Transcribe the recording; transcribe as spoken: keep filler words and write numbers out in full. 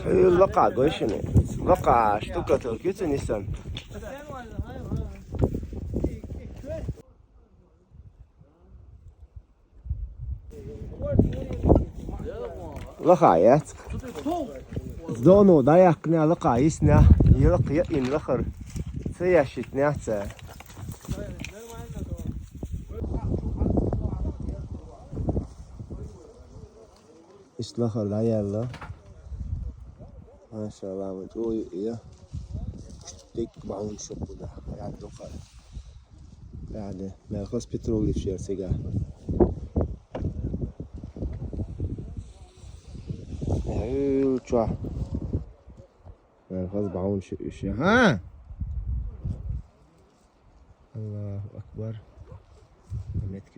Э, лакха гой шуна. Лакха штукатурка ю цу ниссан. Лакха яц. Зону дӀаяьккхина, лакха йисна, йилакх яин лахар. Ца яшшитнеца. Ишт лахар дӀаяьлла. Машалла, ма чӀоагӀа я. Дик бахьун шуккуда. Яд дукха. Яд, мел хас петрол ишер сега. Эл чуа. Мел хас бахьун шу ише. Ха? Аллаху акбар. Метк